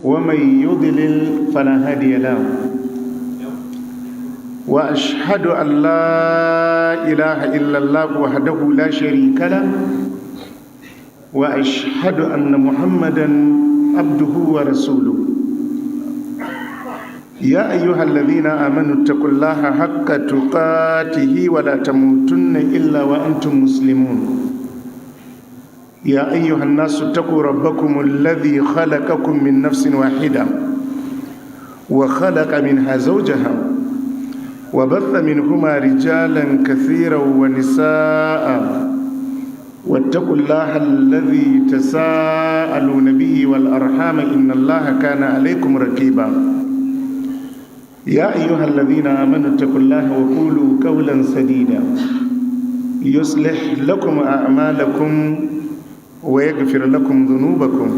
ومن يضلل فلا هادي له. واشهد ان لا اله الا الله وحده لا شريك له، واشهد ان محمدا عبده ورسوله. يا ايها الذين امنوا اتقوا الله حق تقاته ولا تموتن الا وانتم مسلمون. يا ايها الناس اتقوا ربكم الذي خلقكم من نفس واحده وخلق منها زوجها وبث منهما رجالا كثيرا ونساء، واتقوا الله الذي تساءلون به والارحام ان الله كان عليكم رقيبا. يا ايها الذين امنوا اتقوا الله وقولوا قولا سديدا يصلح لكم اعمالكم ويغفر لكم ذنوبكم،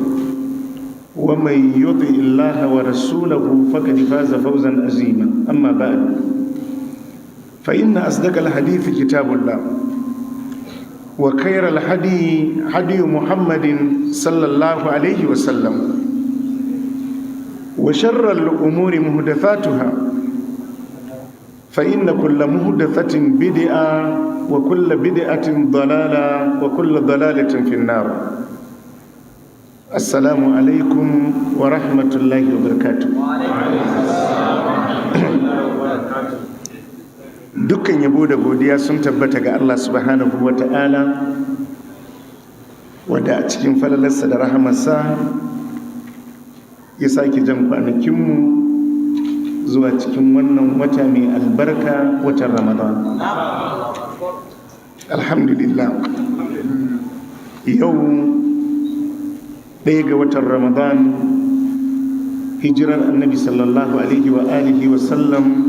ومن يطع الله ورسوله فقد فاز فوزا عظيما. اما بعد، فان اصدق الحديث كتاب الله، وخير الهدي هدي محمد صلى الله عليه وسلم، وشر الامور محدثاتها، فان كل محدثه بدعه، وكل بدعه ضلاله، وكل ضلاله في النار. السلام عليكم ورحمه الله وبركاته. وعليكم السلام وبركاته. Dukkan yabo da godiya sun tabbata ga Allah subhanahu wa ta'ala, wadda a cikin falalarsa da rahamarsa ya sake jan kwanakinmu zuwa cikin wannan wata mai albarka, watan Ramadan. Alhamdulillah, yau 1 ga watan Ramadan, hijirar Annabi sallallahu alaihi wa alihi wa sallam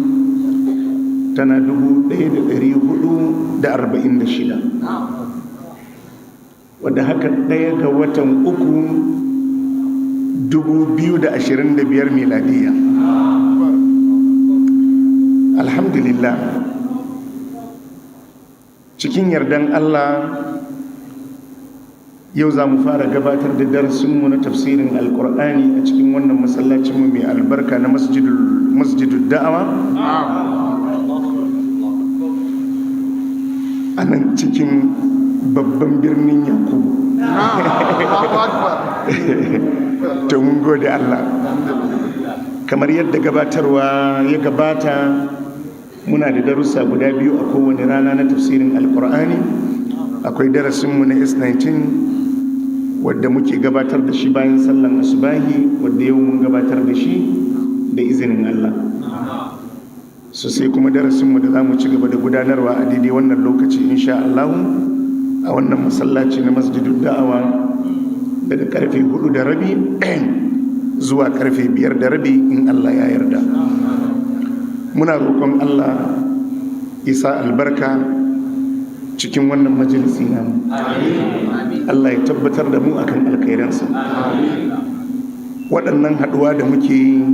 tana 1446, wadda haka 1 ga watan 3, 2025 miladiya. Alhamdulillah, cikin yardan Allah yau za mu fara gabatar da darasinmu na tafsirin Alkur'ani a cikin wannan masallacinmu mai albarka na Masjidul Da'awa a nan cikin babban birnin Yakubu. To, mun gode Allah. Kamar yadda gabatarwa ya gabata, muna da darussa guda biyu a kowane rana na tafsirin Alkur'ani. Akwai darasinmu na S19 wadda muke gabatar da shi bayan sallan asubahi, wadda yau mun gabatar da shi da izinin Allah. So sai kuma darasinmu da za mu ci gaba da gudanarwa a daidai wannan lokaci insha Allah a wannan masallaci na Masjidul Da'awa daga karfe 4:30 zuwa karfe 5:30 in Allah ya yarda. Muna roƙon Allah ya sa albarka cikin wannan majalisi namu. Allah ya tabbatar da mu akan alkhairansa. Waɗannan haɗuwa da muke yi,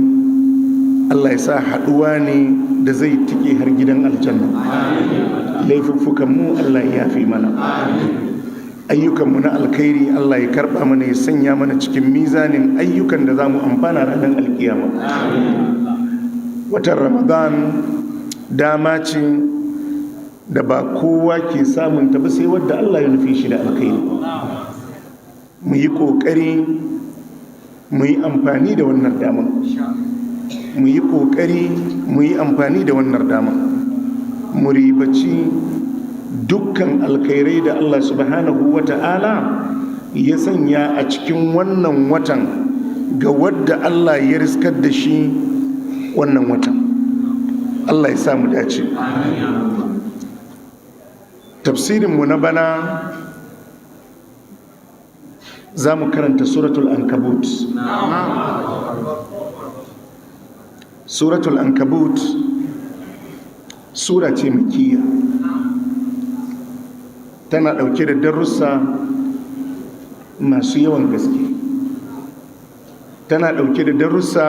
Allah ya sa haɗuwa ne da zai tike har gidan aljanna. Laifuffukan mu Allah ya yafe mana, ayyukanmu na alkhairi Allah ya karɓa mana, ya sanya mana cikin mizanin ayyukan da za mu amfana ranar alkiyama. Watan Ramadan dama ce da ba kowa ke samun ta ba sai wadda Allah ya nufi shi da alkhairi. Mu yi ƙoƙari mu yi amfani da wannan damar, mu yi ƙoƙari mu yi amfani da wannan damar, mu ribaci dukkan alkhairai da Allah subhanahu wa ta'ala ya sanya a cikin wannan watan ga wadda Allah ya riskar da shi wannan watan. Allah ya sa mu dace. Tafsirinmu na bana za mu karanta Suratul Ankabut. Suratul Ankabut sura ce makiyya, tana ɗauke da darussa masu yawan gaske, tana ɗauke da darussa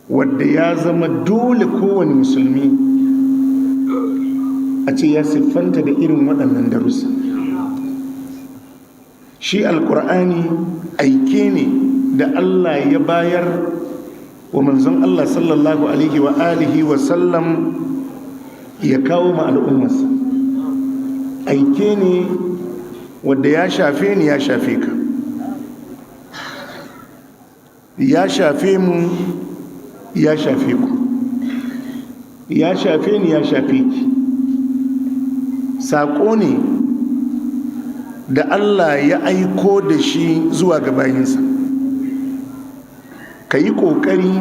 wadda ya zama dole kowane musulmi a ce ya siffanta da irin waɗannan darussa. Shi Alƙur'ani aike ne da Allah ya bayar wa manzon Allah sallallahu alaihi wa alihi wa sallam ya kawo ma al'ummarsa. Aike ne wadda ya shafe ni, ya shafe ka, ya shafe mu, ya shafe ku, ya shafe ni, ya shafe ki. Saƙo ne da Allah ya aiko da shi zuwa ga bayinsa. Ka yi ƙoƙari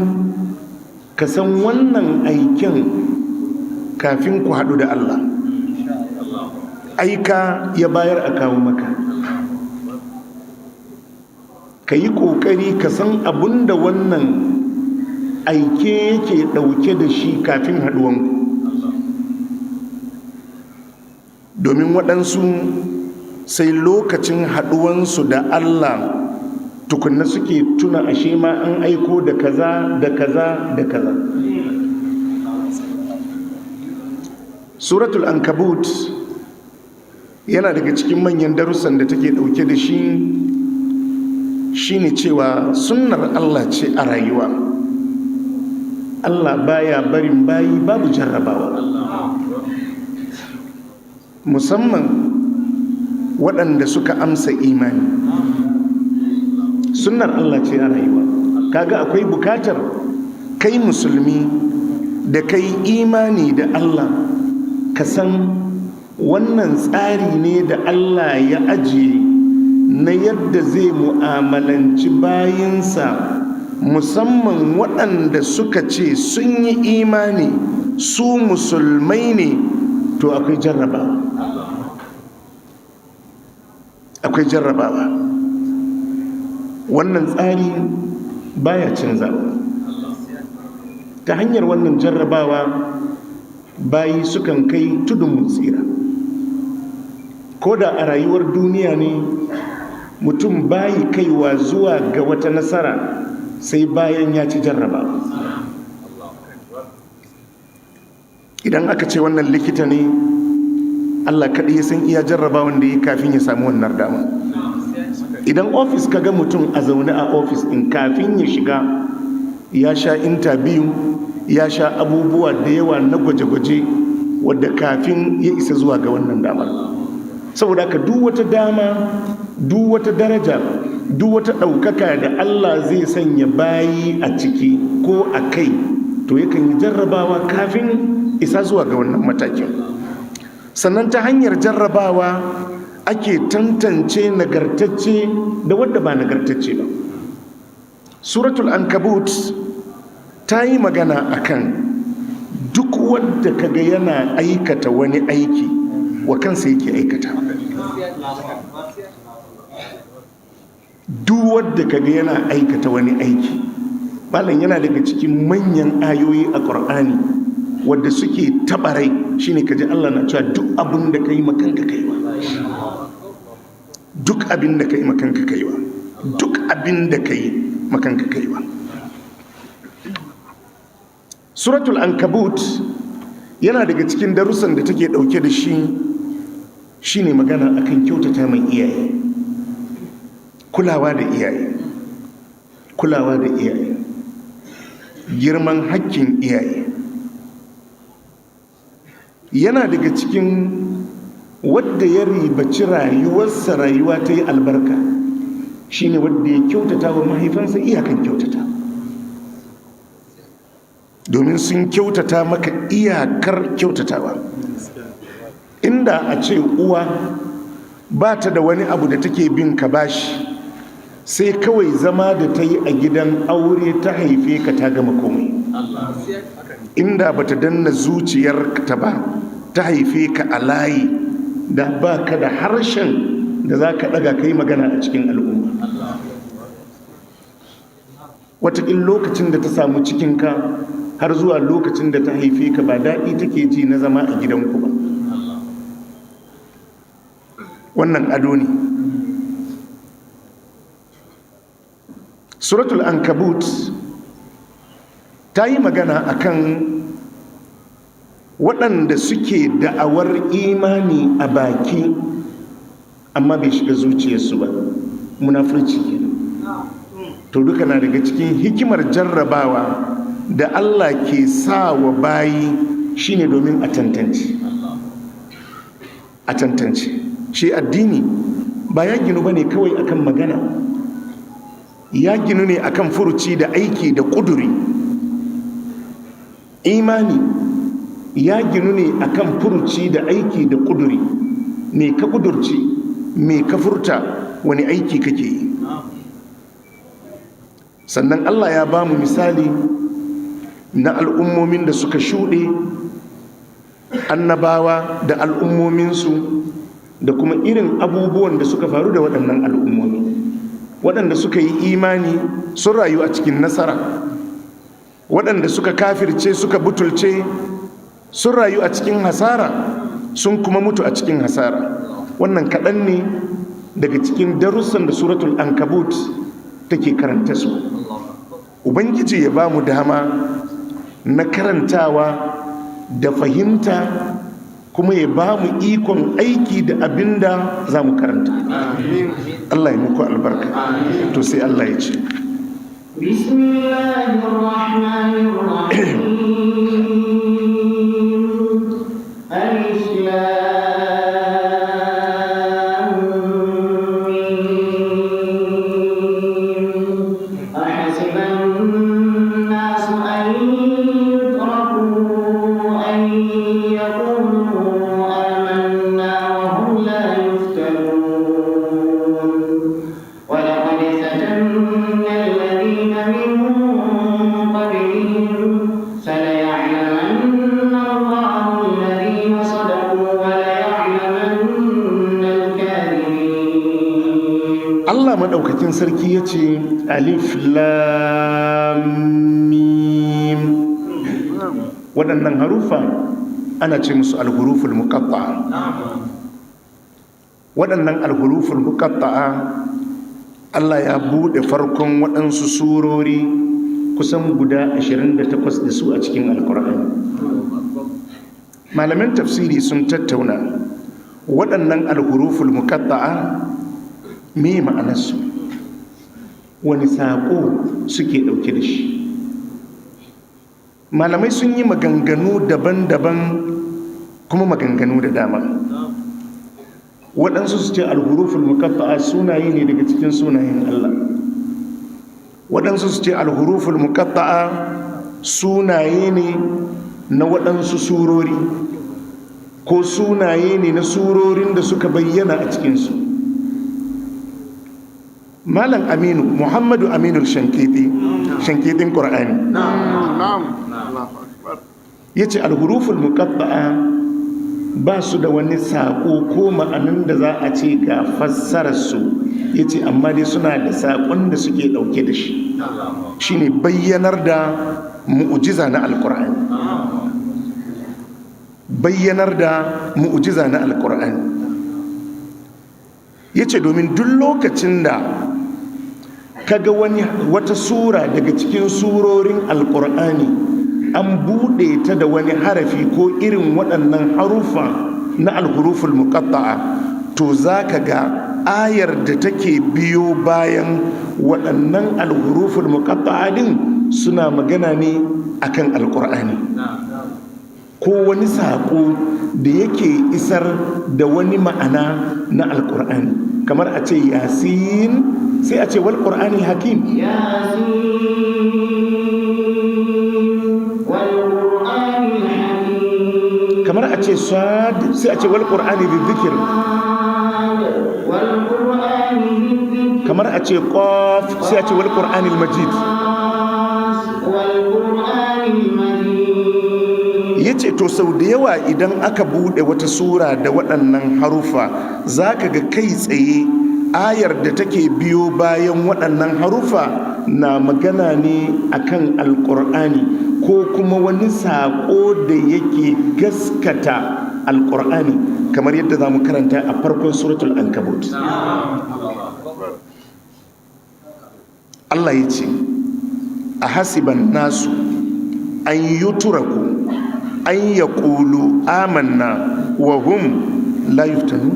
ka san wannan aikin kafin ku haɗu da Allah. Aika ya bayar a kawo maka. Ka yi ƙoƙari ka san abun da wannan aike yake ɗauke da shi kafin haɗuwanku, domin waɗansu sai lokacin haɗuwansu da Allah tukunna suke tuna ashe ma an aiko da kaza da kaza da kaza. Suratul Ankabut yana daga cikin manyan darussan da take ɗauke da shi, shine cewa sunnar Allah ce a rayuwa. Allah baya barin bayi babu jarrabawa, musamman waɗanda suka amsa imani. Sunnar Allah ce a rayuwa. Kaga akwai bukatar kai musulmi da kai imani da Allah ka san wannan tsari ne da Allah ya ajiye na yadda zai mu'amalanci bayinsa, musamman waɗanda suka ce sun yi imani, su musulmai ne. To akwai jarrabawa, akwai jarrabawa. Wannan tsari baya canzawa. Ta hanyar wannan jarrabawa bayi sukan kai tudun tsira. Ko da a rayuwar duniya ne, mutum bayi kaiwa zuwa ga wata nasara sai bayan ya ci jarrabawa. Idan aka ce wannan likita ne, Allah kaɗai ya san iya jarrabawan da ya kafin ya samu wannan dama. Idan ofis ka ga mutum a zaune a ofis ɗin, kafin ya shiga ya sha intabiyu, ya sha abubuwa da yawa na gwaje-gwaje wadda kafin ya isa zuwa ga wannan damar. Saboda haka duk wata dama, duk wata daraja, duk wata ɗaukaka da Allah zai sanya bayi a ciki ko a kai, to yakan yi jarrabawa kafin isa zuwa ga wannan matakin. Sannan ta hanyar jarrabawa ake tantance nagartacce da wadda ba nagartacce ba. Suratul Ankabut ta yi magana akan duk wadda kaga yana aikata wani aiki, wa kansa yake aikata. Duk wadda kaga yana aikata wani aiki, malam, yana daga cikin manyan ayoyi a Ƙur'ani wadda suke taɓa rai, shine kaji Allah na cewa duk abin da ka yi makanka kaiwa, duk abin da ka yi makanka kaiwa, duk abin da ka yi makanka kaiwa. Suratul Ankabut yana daga cikin darussan da take dauke da shi, shine magana akan kyautata mai iyaye, kulawa da iyaye, kulawa da iyaye, girman hakkin iyaye. Yana daga cikin wadda ya ribaci rayuwarsa, rayuwa ta yi albarka, shine wadda ya kyautata wa mahaifansa iyakan kyautata, domin sun kyautata maka iyakar kyautatawa. Inda a ce uwa ba ta da wani abu da take bin ka bashi sai kawai zama da ta yi a gidan aure ta haife ka, ta gama komai. Inda ba ta danna zuciyar ta ba ta haife ka a layi, da ba ka da harshen da za ka ɗaga ka yi magana a cikin al'umma. Wataƙil lokacin da ta samu cikinka har zuwa lokacin da ta haife ka, ba daɗi take ji na zama a gidanku ba. Wannan ado ne. Suratul Ankabut ta yi magana akan waɗanda suke da'awar imani a baki amma bai shiga zuciyarsu ba. Munafurci kenan. To duka na daga cikin hikimar jarrabawa da Allah ke sa wa bayi, shine domin a tantance, a tantance. Shi addini ba ya ginu bane kawai akan magana, ya ginu ne akan furuci da aiki da ƙuduri. Imani ya ginu ne akan furuci da aiki da ƙuduri. Me ka ƙudurci, me ka furta, wani aiki kake yi? Sannan Allah ya ba mu misali na al'ummomin da suka shuɗe, annabawa da al'ummominsu, da kuma irin abubuwan da suka faru da waɗannan al'ummomi. Waɗanda suka yi imani sun rayu a cikin nasara, waɗanda suka kafirce, suka butulce, sun rayu a cikin hasara, sun kuma mutu a cikin hasara. Wannan kaɗan ne daga cikin darussan da Suratul Ankabut take karanta su. Ubangiji ya ba mu dama na karantawa da fahimta, kuma ya ba mu ikon aiki da abinda za mu karanta. Allah ya muku albarka. To, sai Allah ya ce: بسم الله الرحمن الرحيم. ألف لام ميم. أحسب الناس أن يتركوا أن يقولوا آمنا وهم لا يفتنون. ولقد فتنا الذين من قبلهم فليعلمن الله الذين صدقوا وليعلمن الكاذبين. Allah maɗaukakin sarki ya ce: Alif Lam Mim. Waɗannan harufa ana ce musu alhuruful muqatta'a. Waɗannan alhuruful muqatta'a, Allah ya buɗe farkon waɗansu surori kusan guda 28 da su a cikin Alkur'ani. Malaman tafsiri sun tattauna waɗannan alhuruful muqatta'a, me ma'anarsu, wani saƙo suke ɗauke da shi? Malamai sun yi maganganu daban-daban, kuma maganganu da dama. Waɗansu su ce alhuruful muqatta'a sunaye ne daga cikin sunayen Allah. Waɗansu su ce alhuruful muqatta'a sunaye ne na waɗansu surori, ko sunaye ne na surorin da suka bayyana a cikinsu. Malam Aminu, Muhammadu Aminu Shankiti, shankitin Ƙur'ani, ya ce alhuruful muqatta'a ba su da wani saƙo ko ma'anin da za a ce ga fassararsu. Ya ce amma dai suna da saƙon da suke ɗauke da shi, shine bayyanar da mu'ujiza na Alƙur'ani, bayyanar da mu'ujiza na Alƙur'ani. Ya ce domin duk lokacin da kaga wani wata sura daga cikin surorin Alƙur'ani an buɗe ta da wani harafi ko irin waɗannan harufa na alhuruful muqatta'a, to za ka ga ayar da take biyo bayan waɗannan alhuruful muqatta'a din suna magana ne akan Alƙur'ani ko wani saƙo da yake isar da wani ma'ana na Alƙur'ani. Kamar a ce Yasin, sai a ce wal Qur'anil Hakim. ياسين والقرآن الحكيم. Kamar a ce Sad, sai a ce wal Qur'ani dhikr. والقرآن ذي الذكر. Kamar a ce Qaf, sai a ce wal Qur'anil Majid. والقرآن المجيد. Ya ce to, sau da yawa idan aka buɗe wata sura da waɗannan harufa, za ka ga kai tsaye ayar da take biyo bayan waɗannan harufa na magana ne akan Alƙur'ani ko kuma wani saƙo da yake gaskata Alƙur'ani, kamar yadda za mu karanta a farkon Suratul Ankabut. Allah ya ce: a hasiban nasu an yuturaku an yaqulu amanna wa hum la yuftanu.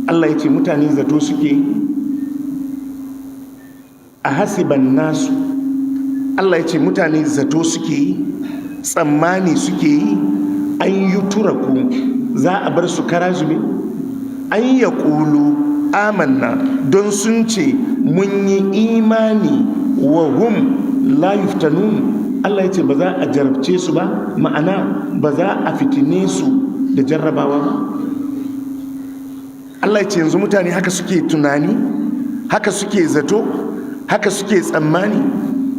Allah ya ce mutane zato suke A hasiban nasu, Allah ya ce mutane zato suke yi, tsammani suke yi, an yi turaku, za a bar su kara zube, an ya ƙulu amanna, don sun ce mun yi imani, wa hum la yuftanun. Allah ya ce ba za a jarabce su ba, ma'ana ba za a fitine su da jarrabawa ba. Allah ya ce yanzu mutane haka suke tunani, haka suke zato, haka suke tsammani,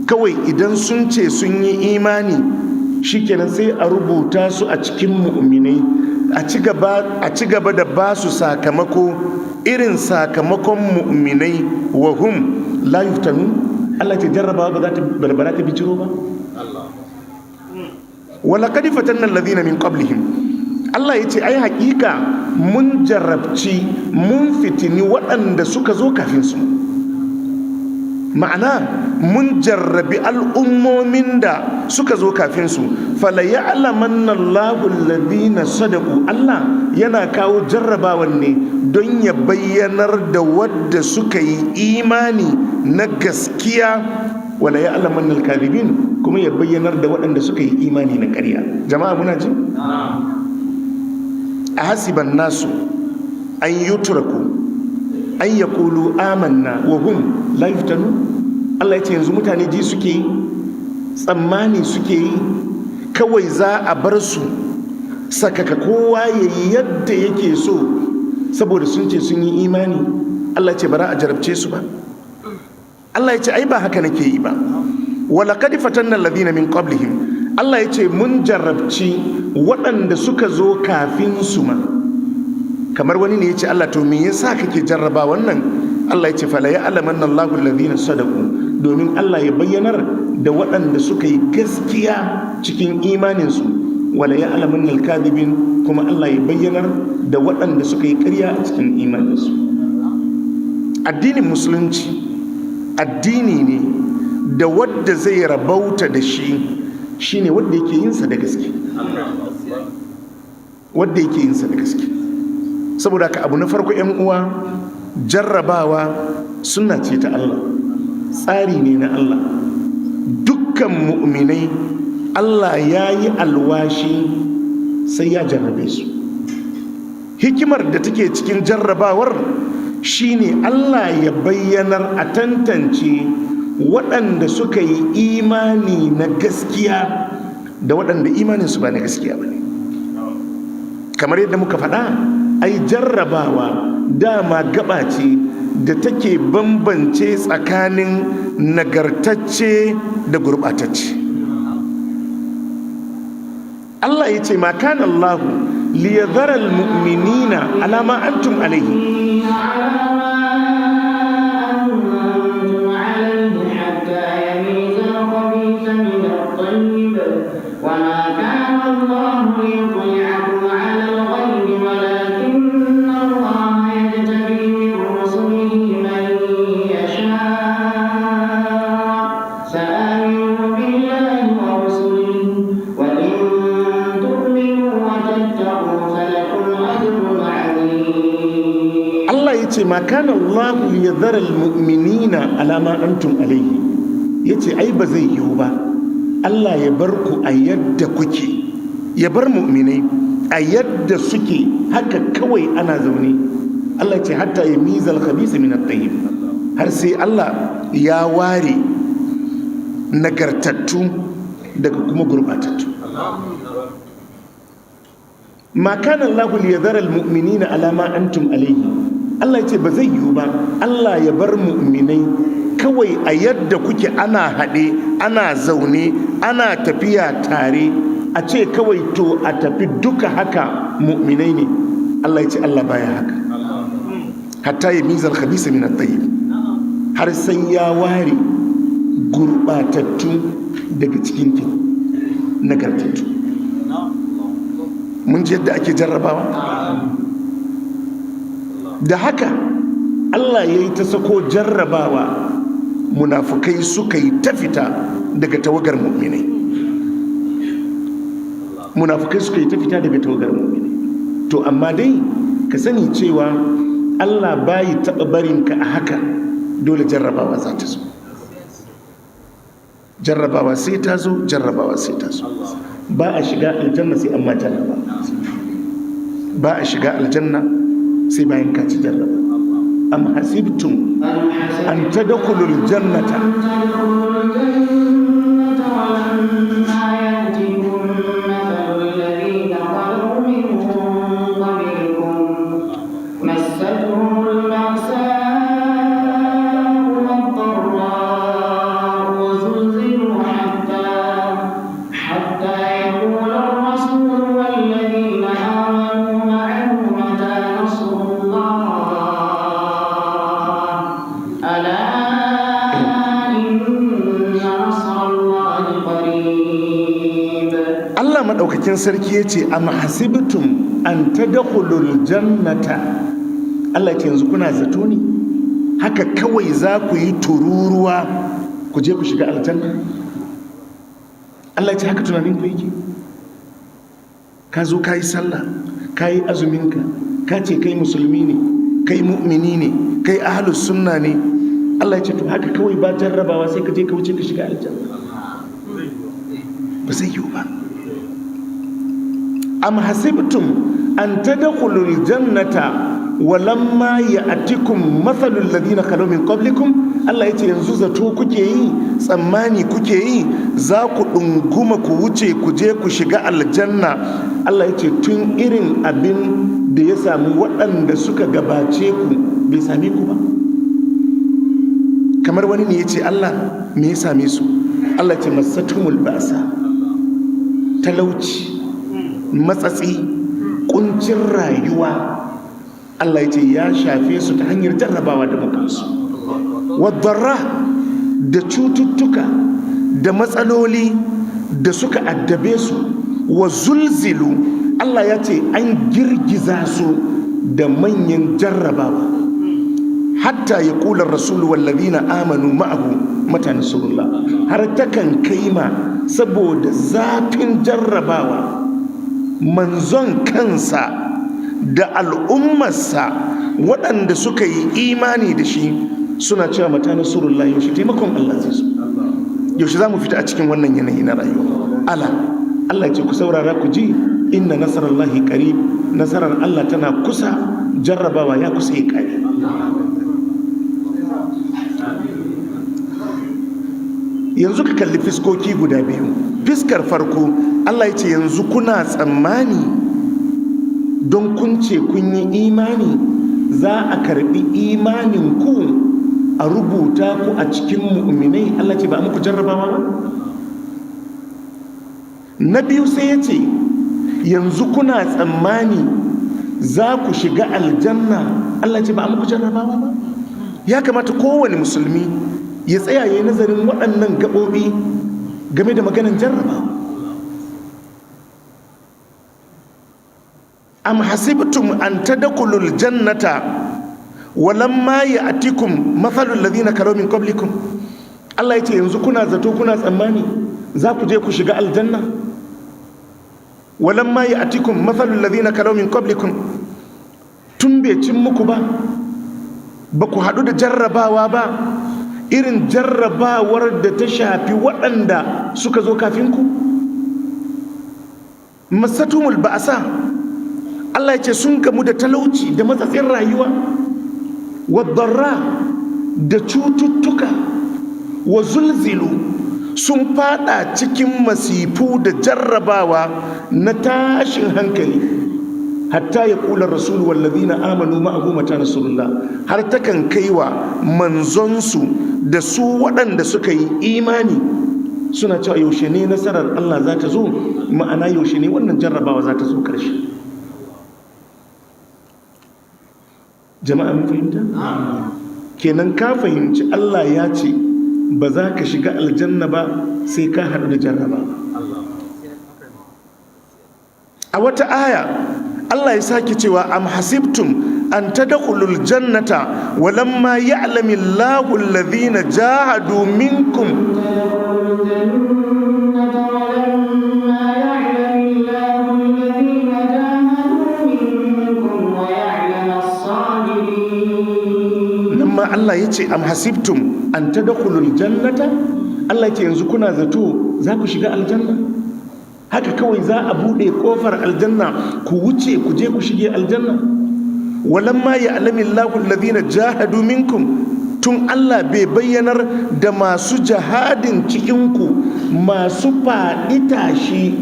kawai idan sun ce sun yi imani shikenan sai a rubuta su a cikin mu'minai, a ci gaba da ba su sakamako irin sakamakon mu'minai, wa hum la yuftanun. Allah ce jarrabawa ba za ta barbara ta bijiro ba. Wala qad fatanna alladhina min qablihim. Allah ya ce ai hakika mun jarabci, mun fitini waɗanda suka zo kafin su, ma'ana mun jarrabi al'ummomin da suka zo kafin su. Fala ya'lamanna Allahu alladhina sadaqu. Allah yana kawo jarrabawan ne don ya bayyanar da wadda suka yi imani na gaskiya, wala ya'lamanna al-kadhibin, kuma ya bayyanar da waɗanda suka yi imani na ƙarya. Jama'a, muna ji? A hasiban nasu an yutraku an yaqulu amanna wa hum la yuftanu. Allah ya ce yanzu mutane ji suke yi, tsammani suke yi, kawai za a bar su sakaka, kowa ya yi yadda yake so saboda sun ce sun yi imani. Allah ya ce bara a jarabce su ba. Allah ya ce ai ba haka nake yi ba. Wala qad fatanna alladhina min qablihim. Allah ya ce mun jarabci waɗanda suka zo kafin su ma. Kamar wani ne ya ce, Allah, to me yasa kake jarraba wannan? Allah ya ce fala ya'lamanna Allahu alladhina sadaqu, domin Allah ya bayyanar da waɗanda suka yi gaskiya cikin imaninsu, wala ya'lamanna al-kadhibin, kuma Allah ya bayyanar da waɗanda suka yi ƙarya a cikin imaninsu. Addinin Musulunci addini ne da wadda zai rabauta da shi shine wadda yake yinsa da gaske, wadda yake yinsa da gaske. Saboda haka abu na farko, 'yan uwa, jarrabawa suna ce ta Allah, tsari ne na Allah. Dukkan mu'minai Allah ya yi alwashi sai ya jarrabe su. Hikimar da take cikin jarrabawar shine Allah ya bayyanar, a tantance waɗanda suka yi imani na gaskiya da waɗanda imaninsu ba na gaskiya ba ne. Kamar yadda muka faɗa, ai jarrabawa dama gaba ce da take bambance tsakanin nagartacce da gurɓatacce. Allah ya ce ma kana Allah liyadhara almu'minina ala ma antum alayhi. على ما أنتم عليه حتى يميز الخبيث من الطيب، وما كان الله ليطلعكم على الغيب، ولكن الله يجتبي من رسله من يشاء. فآمنوا بالله ورسله، وإن تؤمنوا وتتقوا فلكم أجر عظيم. Allah ya ce ma kana Allah liyadhara almu'minina ala ma antum alayhi. Yace ai ba zai yiwu ba Allah ya bar ku a yadda kuke, ya bar mu'minai a yadda suke haka kawai ana zaune. Allah ce hatta yamiza al-khabisa min at-tayyib, har sai Allah ya ware nagartattu daga kuma gurbatattu. Ma kana Allah liyadhara almu'minina ala ma antum alayhi. Allah ya ce ba zai yiwu ba Allah ya bar mu'minai kawai a yadda kuke, ana haɗe, ana zaune, ana tafiya tare, a ce kawai to a tafi duka haka mu'minai ne. Allah ya ce Allah baya haka, hatta yamiza al-khabisa min at-tayyib, har sai ya ware gurbatattu daga cikin nagartattu. Mun ji yadda ake jarrabawa. Da haka Allah ya yi ta sako jarrabawa, munafukai suka yi ta fita daga tawagar mu'minai, munafukai suka yi ta fita daga tawagar mu'minai. To amma dai ka sani cewa Allah bayi taɓa barinka a haka, dole jarrabawa za ta zo. Jarrabawa sai ta zo, jarrabawa sai ta zo. Ba a shiga aljanna sai amma jarraba. Ba a shiga aljanna sai bayan ka ci jarraba. Am hasibtum an tadkhulul jannata. تدخلوا الجنة ولما يأتكم مثل الذين خلوا من قبلكم مستهم البأساء والضراء وزلزلوا حتى يقول الرسول والذين آمنوا معه متى نصر الله ألا إن نصر الله قريب. Allah maɗaukakin sarki ya ce, am hasibtum an tadkhulul jannata. Allah ya ce, yanzu kuna zato ne haka kawai za ku yi tururuwa ku je ku shiga aljanna? Allah ya ce, haka tunanin ku yake? Ka zo ka yi sallah, ka yi azuminka, ka ce kai musulmi ne, kai mu'mini ne, kai ahlus sunna ne. Allah ya ce, to haka kawai ba jarrabawa sai ka je ka wuce ka shiga aljanna? Ba zai yiwu ba. Am hasibtum an tadkhulul jannata walamma ya'tikum mathalul ladina khalu min qablikum. Allah yace, yanzu zato kuke yi, tsammani kuke yi za ku ɗunguma ku wuce ku je ku shiga aljanna? Allah yace, tun irin abin da ya samu waɗanda suka gabace ku bai same ku ba? Kamar wani ne yace, Allah, me ya same su? Allah ce, masatumul ba'sa, talauci, matsatsi, kuncin rayuwa. Allah ya ce ya shafe su ta hanyar jarrabawa da mukansu, wadarra, da cututtuka da matsaloli da suka addabe su, wa zulzilu. Allah ya ce an girgiza su da manyan jarrabawa. Hatta ya kula rasulu wallazina amanu ma'ahu mata nasrullah. Har takan kaima saboda zafin jarrabawa, manzon kansa da al'ummarsa waɗanda suka yi imani da shi suna cewa, mata nasrullah, yaushe taimakon Allah zai zo? Yaushe za mu fita a cikin wannan yanayi na rayuwa? Ala, Allah ce, ku saurara ku ji, inna nasarallahi qarib, nasarar Allah tana kusa, jarrabawa ya kusa ya kare. Yanzu ka kalli fiskoki guda biyu. Fiskar farko, Allah ya ce, yanzu kuna tsammani don kun ce kun yi imani za a karbi imanin ku a rubuta ku a cikin mu'minai? Allah ce ba a muku jarrabawa ba. Na biyu sai ya ce, yanzu kuna tsammani za ku shiga aljanna? Allah ce ba a muku jarrabawa ba. Ya kamata kowane musulmi ya tsaya ya yi nazarin waɗannan gaɓoɓi game da maganin jarrabawa. Am hasibtum an tadkhulul jannata walamma ya'tikum mathalul ladina kalaw min qablikum. Allah yace, yanzu kuna zato, kuna tsammani za ku je ku shiga aljanna walamma ya'tikum mathalul ladina kalaw min qablikum, tun bai cin muku ba, ba ku haɗu da jarrabawa ba irin jarrabawar da ta shafi waɗanda suka zo kafin ku? Masatumul ba'asa, Allah ya ce sun gamu da talauci da matsatsin rayuwa, wadarra, da cututtuka, wa zulzilu, sun fada cikin masifu da jarrabawa na tashin hankali. Hatta ya kula rasulu wallazina amanu ma'ahu mata nasrullah. Har takan kaiwa manzonsu da su waɗanda suka yi imani suna cewa, yaushe ne nasarar Allah za ta zo? Ma'ana, yaushe ne wannan jarrabawa za ta zo ƙarshe? Jama'a, mun fahimta kenan? Ka fahimci Allah ya ce ba za ka shiga aljanna ba sai ka haɗu da jarrabawa. A wata aya Allah ya sake cewa, am hasibtum an tadkhulul jannata walamma ya'lamu Allahu alladhina jahadu minkum. تدخلوا الجنة ولما يعلم الله الذين جاهدوا منكم ويعلم الصابرين. Nan ma Allah ya ce, am hasibtum an tadkhulul jannata. Allah ce yanzu kuna zato za ku shiga aljanna haka kawai za a buɗe kofar aljanna ku wuce ku je ku shige aljanna. Walamma ya'lamu Allahu alladhina jahadu minkum, tun Allah bai bayyanar da masu jihadin cikinku, masu faɗi tashi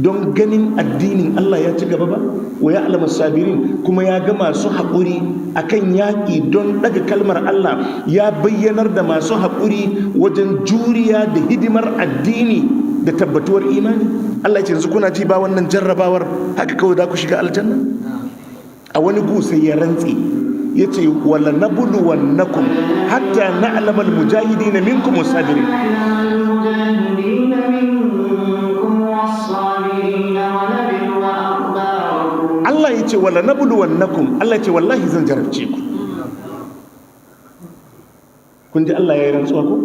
don ganin addinin Allah ya ci gaba ba, wa ya alama sabirin, kuma ya ga masu haƙuri akan yaƙi don ɗaga kalmar Allah, ya bayyanar da masu haƙuri wajen juriya da hidimar addini da tabbatuwar imani. Allah ya ce yanzu kuna ji ba wannan jarrabawar, haka kawai za ku shiga aljanna? A wani gu sai ya rantse ya ce wala nabluwannakum hatta na'lamal mujahidina minkum wasabirin. المجاهدين منكم والصابرين ونبلو أخباركم. Allah ya ce wala nabluwannakum, Allah ya ce wallahi zan jarabce ku. Kun ji Allah ya yi rantsuwa ko?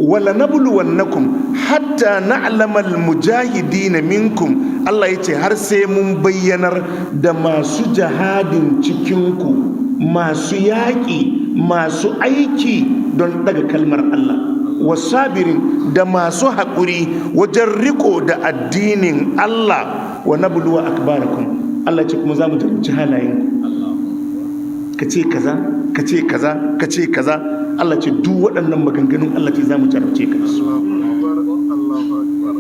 Wala nabluwannakum hatta na'lamal mujahidina minkum, Allah ya ce har sai mun bayyanar da masu jihadin cikinku, masu yaƙi, masu aiki don daga kalmar Allah, wasabirin, da masu haƙuri wajen riko da addinin Allah, wa nabluwa akbarakum, Allah ce kuma za mu jarabci halayenku. Ka ce kaza, ka ce kaza, ka ce kaza, Allah ce duk waɗannan maganganun, Allah ce za mu jarabce ka da su. Allahu akbar, Allahu akbar.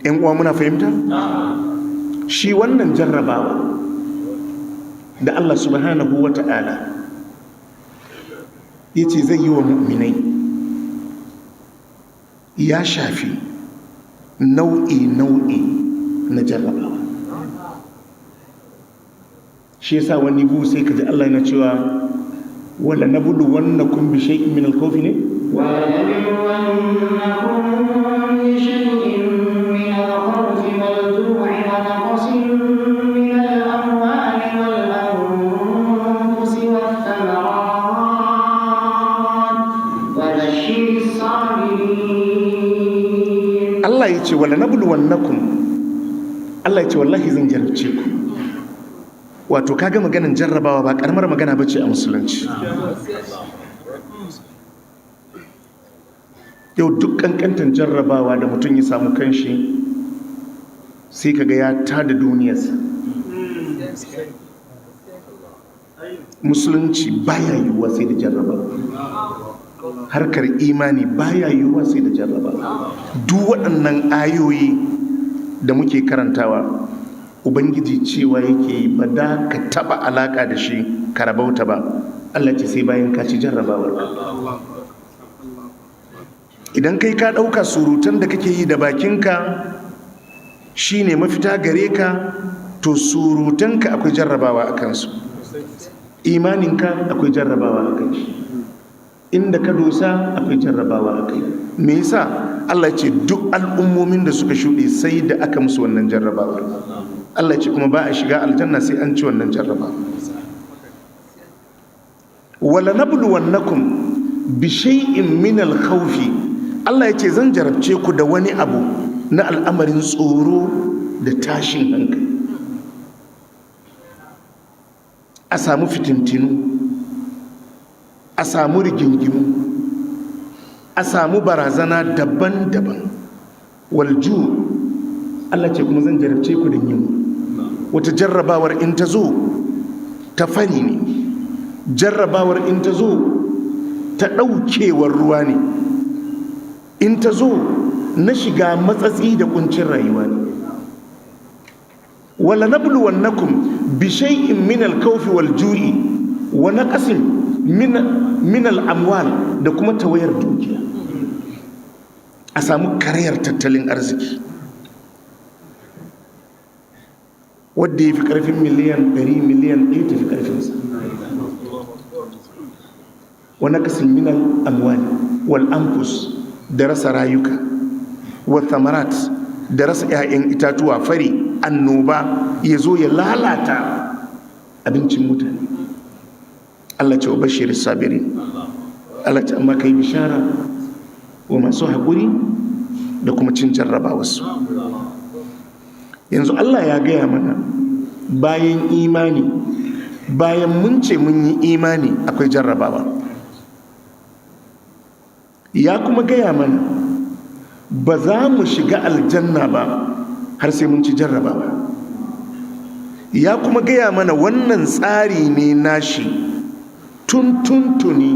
‘Yan uwa, muna fahimta? Shi wannan jarrabawa da Allah subhanahu wa ta'ala ya ce zai yi wa mu'minai ya shafi nau'i-nau'i na jarrabawa. Shi yasa wani bu sai ka ji Allah yana cewa wala nabluwannakum bi shay'in min al-khawfi ne. ولنبلونكم بشيء من الخوف والجوع ونقص من الأموال والأنفس والثمرات وبشر الصابرين. Allah ya ce wala nabluwannakum, Allah ya ce wallahi zan jarabce ku. Wato kaga maganan jarrabawa ba karamar magana bace a musulunci. Yau duk kankantan jarrabawa da mutum ya samu kanshi, sai kaga ya tada duniyarsa. Musulunci baya yiwuwa sai da jarrabawa, harkar imani baya yiwuwa sai da jarrabawa. Duk waɗannan ayoyi da muke karantawa, Ubangiji cewa yake yi ba da ka taɓa alaƙa da shi ka rabauta ba, Allah ce sai bayan ka ci jarrabawar ka. Idan kai ka ɗauka surutan da kake yi da bakinka shine mafita gare ka, to surutanka akwai jarrabawa a kansu, imaninka akwai jarrabawa a kan shi, inda ka dosa akwai jarrabawa a kai. Me yasa Allah ce duk al'ummomin da suka shuɗe sai da aka musu wannan jarrabawar? Allah ce kuma ba a shiga aljanna sai an ci wannan jarrabawa. Wala nabluwannakum bi shay'in min al-khawfi, Allah ya ce zan jarabce ku da wani abu na al'amarin tsoro da tashin hankali, a samu fitintinu, a samu rigingimu, a samu barazana daban-daban, walju, Allah ce kuma zan jarabce ku da yunwa. Wata jarrabawar in ta zo ta fari ne, jarrabawar in ta zo ta ɗaukewar ruwa ne, in ta zo na shiga matsatsi da kuncin rayuwa ne. Wala nabluwannakum bi shay'in min al-khawfi wal ju'i wa naqsin min al-amwal, da kuma tawayar dukiya, a samu karayar tattalin arziki wadda ya fi karfin miliyan 100, miliyan 1 tafi karfinsa. Wa naqsin min al-amwal wal anfus, da rasa rayuka, wa thamarat, da rasa 'ya'yan itatuwa, fari, annoba ya zo ya lalata abincin mutane. Allah ce wa bashir sabirin, Allah ce amma kai bishara wa masu haƙuri da kuma cin jarrabawarsu. Yanzu Allah ya gaya mana bayan imani Bayan mun ce mun yi imani, akwai jarrabawa. Ya kuma gaya mana ba za mu shiga aljanna ba har sai mun ci jarrabawa. Ya kuma gaya mana wannan tsari ne nashi tun tuntuni,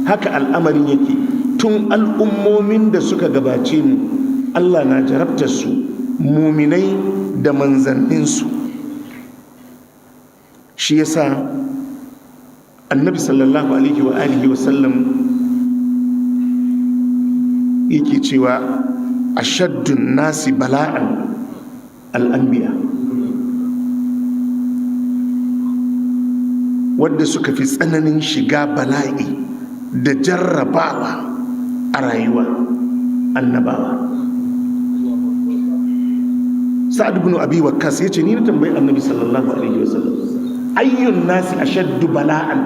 haka al'amarin yake tun al'ummomin da suka gabace mu. Allah na jarabtar su, muminai da manzanninsu. Shi yasa Annabi sallallahu alaihi wa alihi wa sallam yake cewa ashaddun nasi bala'an al'anbiya, wadda suka fi tsananin shiga bala'i da jarrabawa a rayuwa, annabawa. Sa'ad ibn Abi Waqqas yace, ni na tambayi Annabi sallallahu alaihi wasallam, ayyun nasi ashaddu bala'an?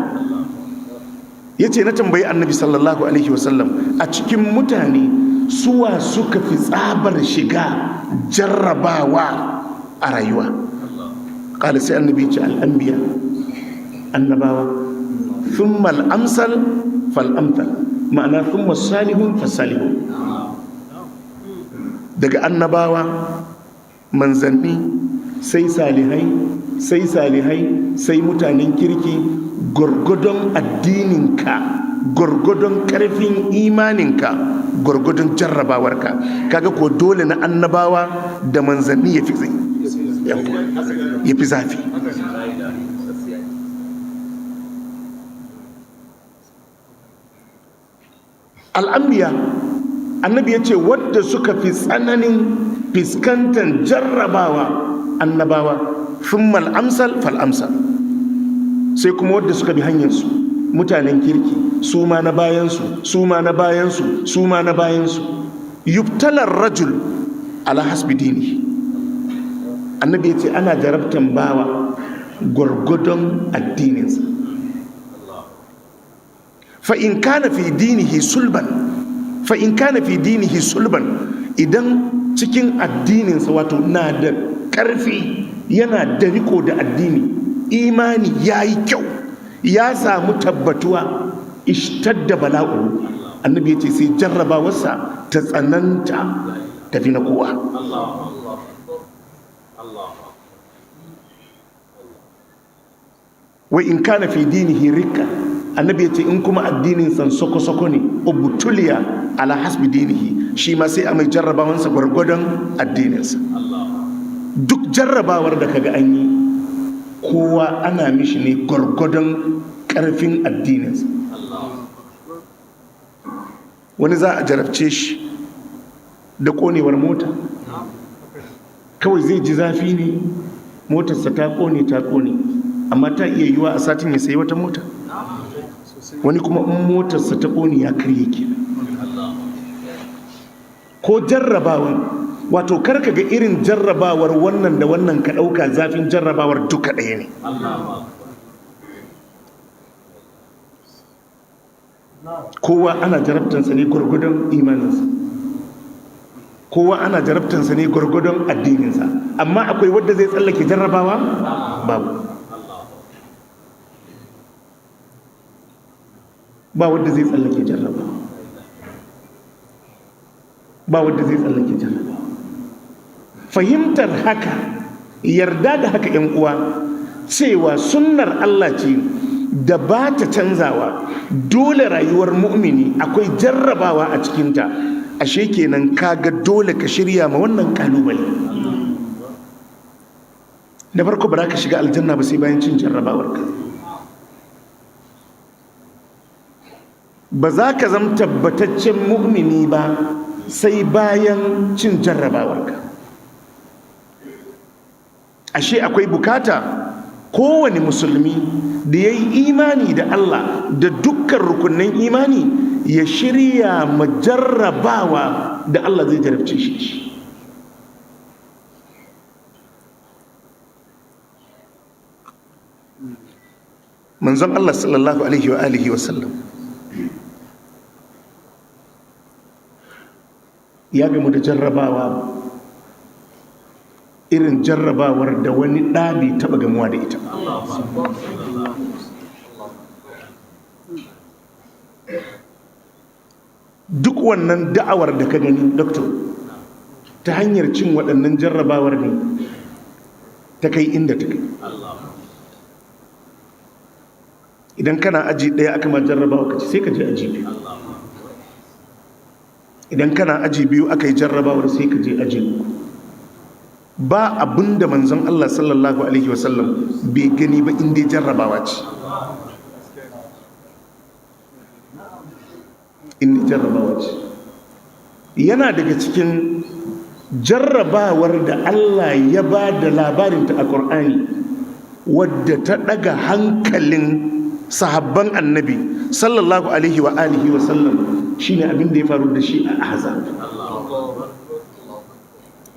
Yace na tambayi Annabi sallallahu alaihi wasallam, a cikin mutane suwa suka fi tsabar shiga jarrabawa a rayuwa? Qala, sai Annabi ce, al-anbiya, annabawa, thumma al-amsal fal-amthal, ma'ana thumma salihun fasalihun. Daga annabawa, manzanni, sai salihai, sai salihai, sai mutanen kirki, gwargwadon addininka, gwargwadon karfin imaninka, gwargwadon jarrabawarka. Kaga ko dole na annabawa da manzanni ya fi zafi. Al'anbiya, Annabi ya ce wadda suka fi tsananin fiskantar jarrabawa, annabawa, thumma al'amsal fal'amsal, sai kuma wadda suka bi hanyarsu, mutanen kirki, su ma na bayansu, su ma na bayansu, su ma na bayansu. Yubtalar rajul ala hasbi dini. Annabi ya ce ana jarabtan bawa gwargwadon addininsa. Fa in kana fi dinihi sulban, fa in kana fi dinihi sulban, idan cikin addininsa, wato na da ƙarfi, yana da riko da addini, imani ya yi kyau, ya samu tabbatuwa, ishtadda bala'u, Annabi ya ce sai jarrabawarsa ta tsananta, tafi na kowa. Wa in kana fi dinihi rikka, Annabi ya ce in kuma addinin san soko-soko ne, ubtuliya ala hasbi dinihi, shi ma sai a mai jarrabawansa gwargwadon addininsa. Duk jarrabawar da kaga an yi, kowa ana mishi ne gwargwadon karfin addininsa. Wani za a jarabce shi da konewar mota, kawai zai ji zafi ne, motarsa ta kone, ta kone, amma ta iya yiwa a satin ya sayi wata mota. Wani kuma in motarsa ta kone, ya karye kenan. Ko jarrabawan, wato karka ga irin jarrabawar wannan da wannan ka ɗauka zafin jarrabawar duka ɗaya ne. Kowa ana jarabtansa ne gwargwadon imaninsa, kowa ana jarabtansa ne gwargwadon addininsa. Amma akwai wadda zai tsallake jarrabawa? Babu, ba wadda zai tsallake jarrabawa, ba wadda zai tsallake jarrabawa. Fahimtar haka, yarda da haka, yan uwa, cewa sunnar Allah ce da ba ta canzawa, dole rayuwar mu'mini akwai jarrabawa a cikinta. Ashe kenan kaga dole ka shirya ma wannan kalubale. Da farko, ba za ka shiga aljanna ba sai bayan cin jarrabawarka. Ba za ka zama tabbataccen mu'mini ba sai bayan cin jarrabawarka. Ashe akwai bukata kowane musulmi da ya yi imani da Allah da dukkan rukunin imani ya shirya ma jarrabawa da Allah zai jarabce shi. Manzon Allah sallallahu alaihi wa alihi wa sallam ya gamu da jarrabawa, irin jarrabawar da wani ɗa bai taɓa gamuwa da ita. Duk wannan da'awar da ka gani, doctor, ta hanyar cin waɗannan jarrabawar ne ta kai inda ta kai. Idan kana aji ɗaya aka ma jarrabawa ka ci, sai ka je aji biyu. Idan kana aji biyu aka yi jarrabawar, sai ka je aji uku. Ba abinda manzon Allah sallallahu alaihi wasallam bai gani ba inda jarrabawa ce, inda jarrabawa ce. Yana daga cikin jarrabawar da Allah ya ba da labarinta a Ƙur'ani wadda ta ɗaga hankalin sahabban annabi sallallahu alaihi wa alihi wa sallam, shine abin da ya faru da shi a Ahzab.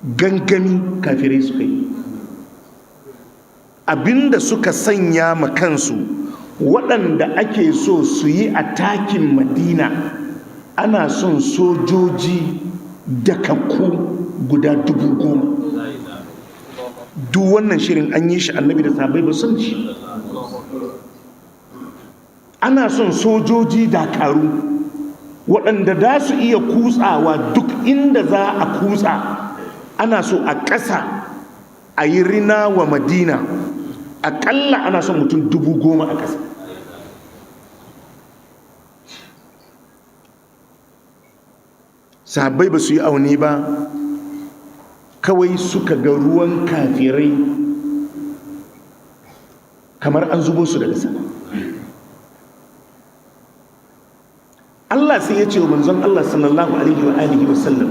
Gangami kafirai suka yi, abinda suka sanya ma kansu, waɗanda ake so su yi a takin Madina, ana son sojoji dakakku guda 10,000. Duk wannan shirin an yi shi, annabi da sahabbai ba sun shi. Ana son sojoji dakaru waɗanda za su iya kutsawa duk inda za a kutsa. Ana so a ƙasa a yi rina wa Madina, aƙalla ana son mutum 10,000 a ƙasa. Sahabbai ba su yi aune ba, kawai suka ga ruwan kafirai kamar an zubo su daga sama. Allah sai ya ce wa manzon Allah sallallahu alaihi wa alihi wa sallam,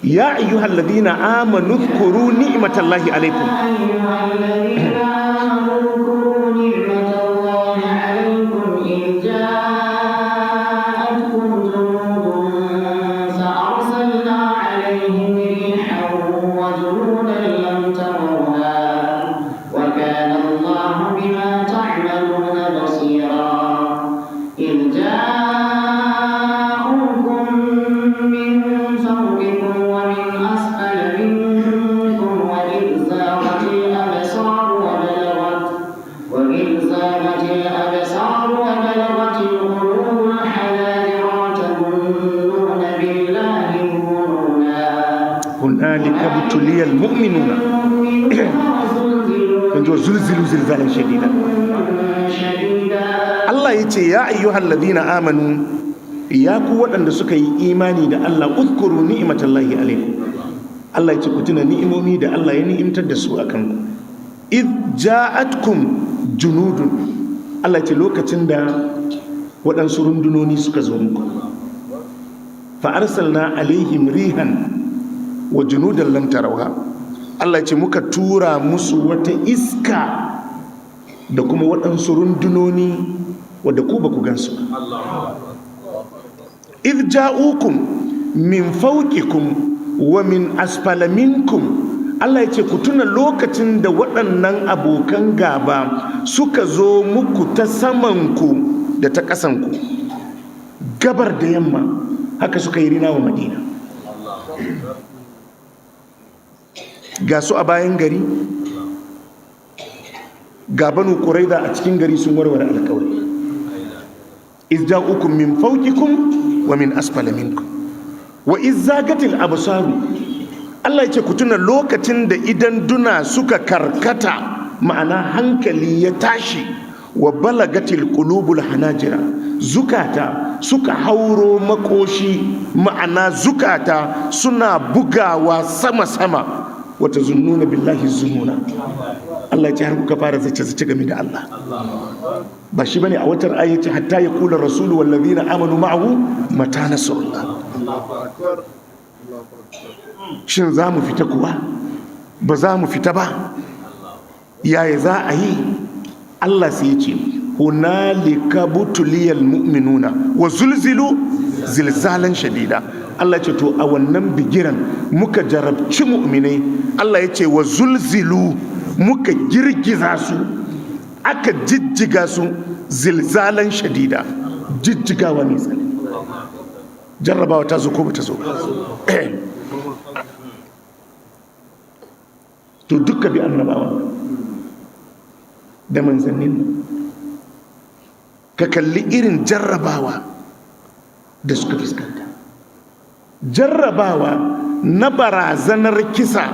ya ayyuhal ladina amanu dhkuru ni'matallahi alaikum. أيها الذين آمنوا اذكروا نعمة الله عليكم إذ جاءتكم جنود فأرسلنا عليهم ريحا وجنودا لم تروها وكان الله بما تعملون بصيرا. إذ جاءوكم من فوقكم ومن أسفل منكم وإذ زاغت الأبصار وبلغت القلوب الحناجر وتظنون بالله الظنونا. Hunalika butuliyal mu'minuna وزلزلوا yanzu zulzilu zilzalan shadida. شديدا. Allah ya ce, ya ayyuhal ladina amanu, ya ku waɗanda suka yi imani da Allah, uzkuru ni'matallahi alaikum. Allah ya ce ku tuna ni'imomi da Allah ya ni'imtar da su akan ku. Id ja'atkum junudun, Allah ya ce lokacin da waɗansu rundunoni suka zo muku, fa arsalna alaihim rihan wa junudan lam tarawha. Allah ya ce muka tura musu wata iska da kuma waɗansu rundunoni wadda ku ba ku gansu ba. Idh ja'ukum min fawqikum wa min asfala minkum. Allah ya ce ku tuna lokacin da waɗannan abokan gaba suka zo muku ta samanku da ta ƙasanku, gabar da yamma, haka suka yi rina wa Madina. Ga su a bayan gari, ga Banu Quraiza a cikin gari sun warware alkawari. Iz ja'ukum min fawqikum wa min asfala minkum wa iz zagatil absaru. Allah ya ce ku tuna lokacin da idan duna suka karkata, ma'ana hankali ya tashi, wa balagatil qulubul hanajira, zukata suka hauro makoshi, ma'ana zukata suna bugawa sama-sama, wata zunnuna billahi zununa. Allah ya ce har kuka fara zace-zace game da Allah. Ba shi bane a watar ayyace hatta ya kula rasulu wallazina amanu ma'ahu mata nasrullah. Allahu akbar. Allahu akbar. Shin za mu fita kuwa, ba za mu fita ba, yaya za a yi? Allah sai ya ce hunalika butuliyal mu'minuna wa zulzilu zilzalan shadida. Allah ya ce to a wannan bigiran muka jarabci mu'minai. Allah ya ce wa zulzilu, muka girgiza su, aka jijjiga su, zilzalan shadida, jijjigawa mai tsanani. Jarrabawa ta zo ko ba ta zo ba? To duka bi annabawa da manzannin nan. Ka kalli irin jarrabawa da suka fuskanta, jarrabawa na barazanar kisa.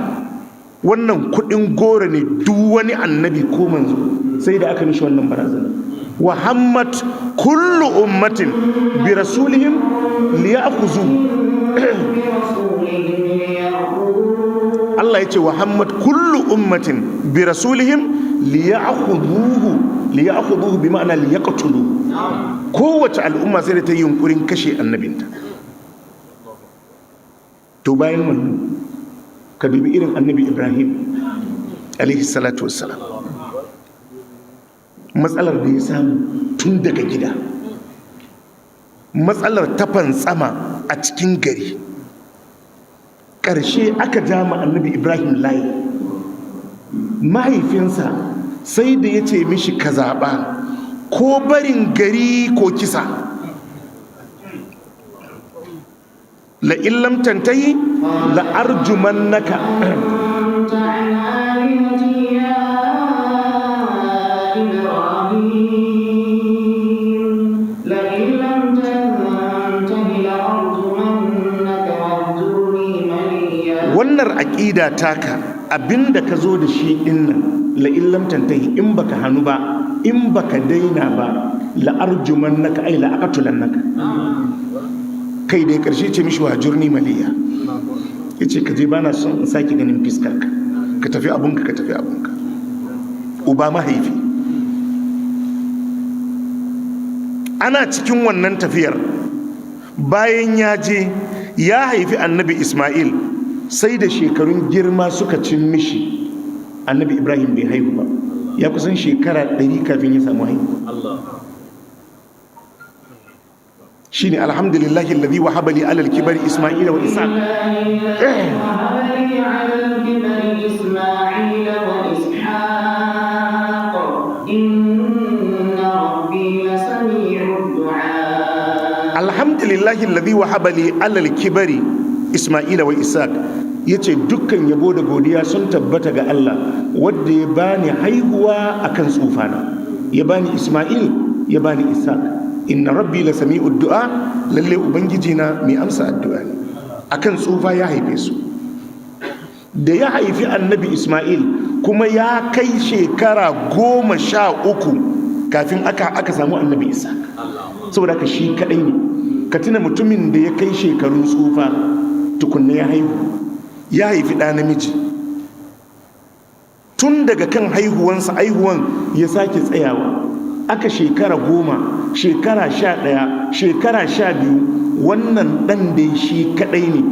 Wannan kudin goro ne, duk wani annabi ko manzo sai da aka mishi wannan barazanar. Wa hammat kullu ummatin bi rasulihim liya'khuzuhu. برسولهم ليأخذوه. Allah ya ce wa hammat kullu ummatin bi rasulihim liya'khudhuhu, liya'khudhuhu bi ma'ana liyaqtuluhu. Kowace al'umma sai da ta yi yunkurin kashe annabinta. To bayan wannan, ka dubi irin Annabi Ibrahim alaihi salatu wassalam, matsalar da ya samu tun daga gida, matsalar ta fantsama a cikin gari. Ƙarshe aka jama Annabi Ibrahim layi. Mahaifinsa sai da ya ce mishi, "Ka zaɓa, ko barin gari ko kisa. La'in lam tantahi la'arjumannaka." أنت عن آلهتي يا إبراهيم، لئن لم تنته لأرجمنك واهجرني مليا. Wannan aƙida taka, abinda ka zo da shi dinnan, la'in lam tantahi, in baka hannu ba, in baka daina ba, la'arjumannaka, ai la'aqtulannaka. Kai dai karshe ce mishi, "Wahjurni maliya." Yace, "Ka je, bana son in sake ganin fiskarka. Ka tafi abunka, ka tafi abunka." Uba, mahaifi. Ana cikin wannan tafiyar, bayan ya je ya haifi Annabi Ismail, sai da shekarun girma suka cin mishi, Annabi Ibrahim bai haihu ba. Ya kusan shekara 100 kafin ya samu haihu. Shine alhamdulillahi alladhi wahaba li alal kibari Isma'ila wa Ishaq. وهب لي على الكبر إسماعيل وإسحاق، إن ربي لسميع الدعاء. Alhamdulillahi alladhi wahaba li alal kibari Isma'ila wa Ishaq. Yace dukkan yabo da godiya sun tabbata ga Allah, wanda ya bani haihuwa akan tsufana, ya bani Isma'il, ya bani Ishaq. Inna rabbi la sami'ud du'a. Lalle ubangiji na mai amsa addu'a ne. Akan tsufa ya haife su. Da ya haifi Annabi Isma'il kuma, ya kai shekara 13 kafin aka samu Annabi Isa. Saboda haka shi kadai ne. Ka tuna mutumin da ya kai shekarun tsufa tukunna ya haihu, ya haifi ɗa namiji. Tun daga kan haihuwansa, haihuwan ya sake tsayawa, aka shekara 10, shekara 11, shekara 12, wannan ɗan dai shi kadai ne.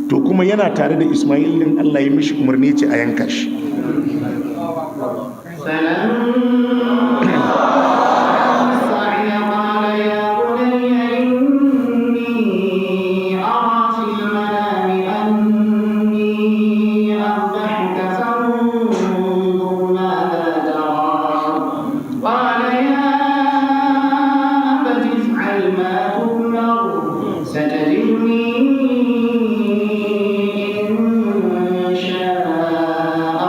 To kuma yana tare da Ismail din, Allah ya mishi umarni ce a yanka shi. فلما السعي قال يا بني إني أرى في المنام أني أذبحك، فانظر ماذا ترى. قال يا أبت افعل ما تؤمر، ستجدني إن شاء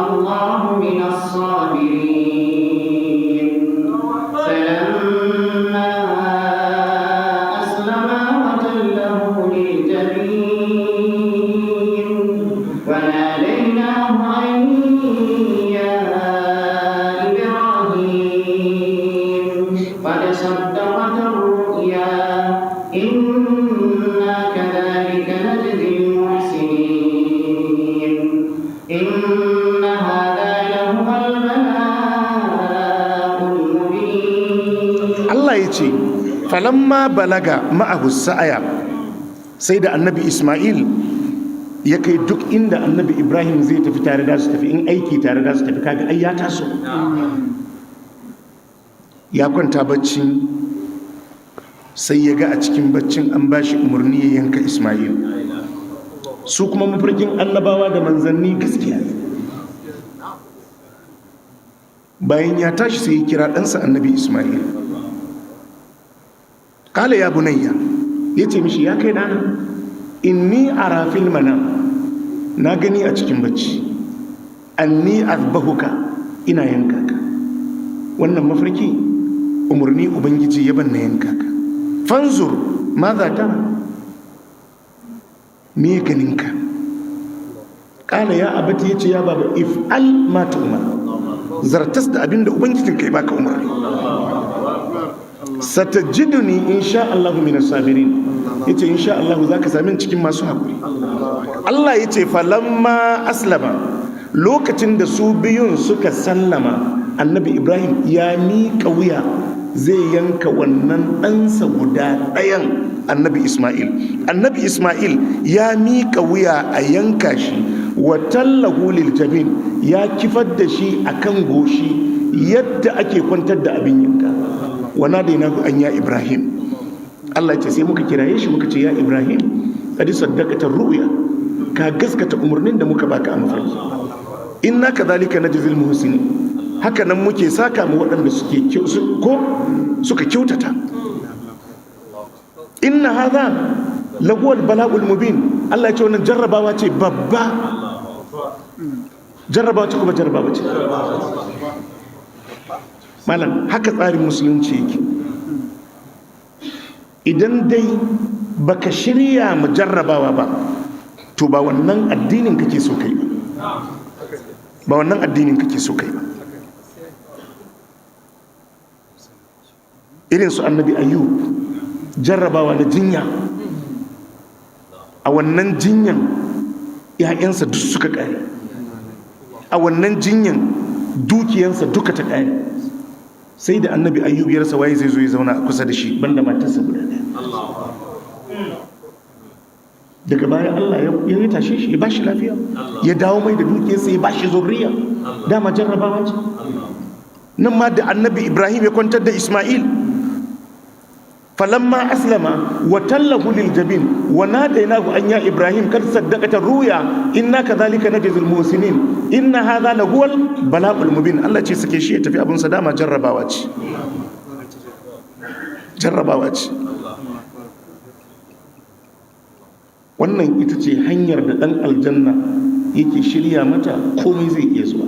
الله من الصابرين. فلما أسلما وتله للجبين، وناديناه أن يا إبراهيم قد صدقت الرؤيا، إنا كذلك نجزي المحسنين، إن هذا لهو البلاء المبين. Allah ya ce falamma balaga ma'ahu sa'aya, sai da Annabi Ismail ya kai duk inda Annabi Ibrahim zai tafi, tare da su tafi, in aiki tare da su tafi. Kaga ai ya taso, ya kwanta bacci, sai ya ga a cikin baccin an bashi umarni ya yanka Ismail. Su kuma mafarkin annabawa da manzanni gaskiya ne. Bayan ya tashi, sai ya kira ɗansa Annabi Ismail. Kala ya bunayya, ya ce mishi, "Ya kai ɗana, inni ara fil manam, na gani a cikin bacci, anni azbahuka, ina yanka ka." Wannan mafarki Umarni Ubangiji ya ban na yanka ka. Fanzur ma za tara, me ganinka? Kala ya abati, ya ce ya baba, if al ma umar, zartas da abinda Ubangijin kai baka umarni. Satajiduni insha Allah min sabirin. Yace insha Allah zaka sami cikin masu hakuri. Allah yace falamma aslama, lokacin da su biyun suka sallama, Annabi Ibrahim ya miƙa wuya zai yanka wannan ɗansa guda ɗayan, Annabi Ismail. Annabi Ismail ya miƙa wuya a yanka shi. Wa tallahu lil jabin, ya kifar da shi akan goshi yadda ake kwantar da abin yanka. Wa nadainahu an ya Ibrahim. Allah ce sai muka kiraye shi, muka ce ya Ibrahim, qad saddaqata ru'ya, ka gaskata umarnin da muka baka a mafarki. Inna kadhalika najzil muhsinin, haka nan muke saka mu waɗanda suke ko suka kyautata. Inna hadha lahuwal bala'ul mubin. Allah ya ce wannan jarrabawa ce babba. Jarrabawa ce kuma jarrabawa ce. Malam, haka tsarin musulunci yake. Idan dai baka shirya mu jarrabawa ba, to ba wannan addinin kake so kai ba, ba wannan addinin kake so kai ba. Irin su Annabi Ayyub, jarrabawa da jinya. A wannan jinyan ‘ya'yansa duk suka ƙare. A wannan jinyan dukiyansa duka ta ƙare. Sai da Annabi Ayyub ya rasa waye zai zo ya zauna a kusa da shi banda matarsa guda ɗaya. Daga baya Allah ya yi tashe shi, ya ba shi lafiya, ya dawo mai da dukiyarsa, ya ba shi zurriya. Dama jarrabawa ce. Nan ma da Annabi Ibrahim ya kwantar da Ismail, falamma aslama wa tallahu lil jabin wa nadainahu an ya Ibrahim kad saddaqata ruya inna kadhalika najzil muhsinin inna hadha lahuwal bala'ul mubin. Allah ce sake shi ya tafi abun sa, dama jarrabawa ce, jarrabawa ce. Wannan ita ce hanyar da dan aljanna yake shirya mata, komai zai iya zuwa.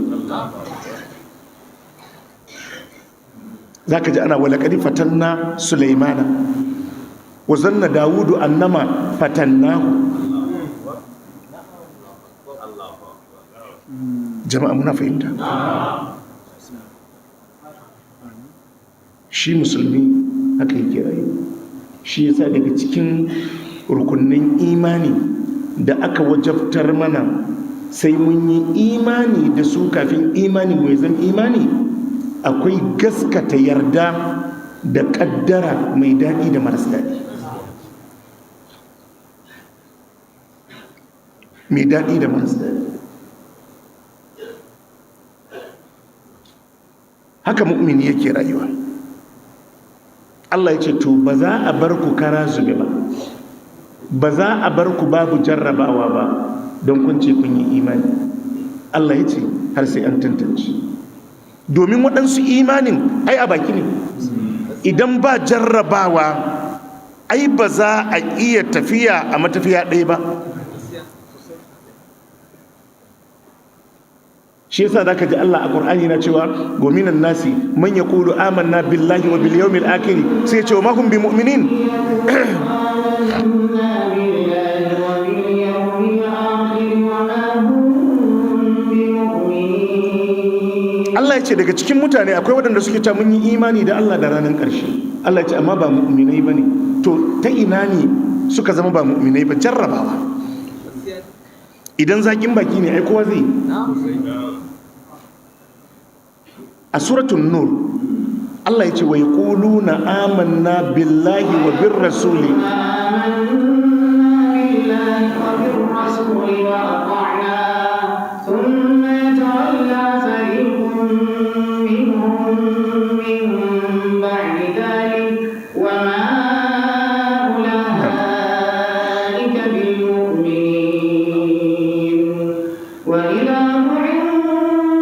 Zaka ji ana walaqad fatanna Sulaimana wa zanna Dawudu annama fatannahu. Jama'a muna fahimta? Shi musulmi haka yake rayuwa. Shi yasa daga cikin rukunnin imani da aka wajabtar mana sai mun yi imani da su kafin imani mu ya zama imani, akwai gaskata yarda da kaddara mai daɗi da maras daɗi. Mai daɗi da maras daɗi. Haka mu'mini yake rayuwa. Allah ya ce to ba za a bar ku kara zube ba, ba za a bar ku babu jarrabawa ba don kun ce kun yi imani. Allah ya ce har sai an tantance. Domin waɗansu imanin ai a baki ne. Idan ba jarrabawa ai ba za a iya tafiya a matafiya ɗaya ba. Shi yasa zaka ji Allah a Qur'ani na cewa gominan nasi man yaqulu amanna billahi wa bil yawmil akhir, sai ya ce ma hum bi mu'minin. آمنا بالله وباليوم الآخر وما هم بمؤمنين. Allah ya ce daga cikin mutane akwai waɗanda suke ta mun yi imani da Allah da ranar ƙarshe. Allah ya ce amma ba mu'minai bane. To ta ina ne suka zama ba mu'minai ba? Jarrabawa. Idan zakin baki ne ai kowa zai yi. A suratul Nur Allah ya ce wa yaquluna amanna billahi wa bir rasuli. آمنا بالله وبالرسول وأطعنا ثم يتولى فريق منهم من بعد ذلك وما أولئك بالمؤمنين. وإذا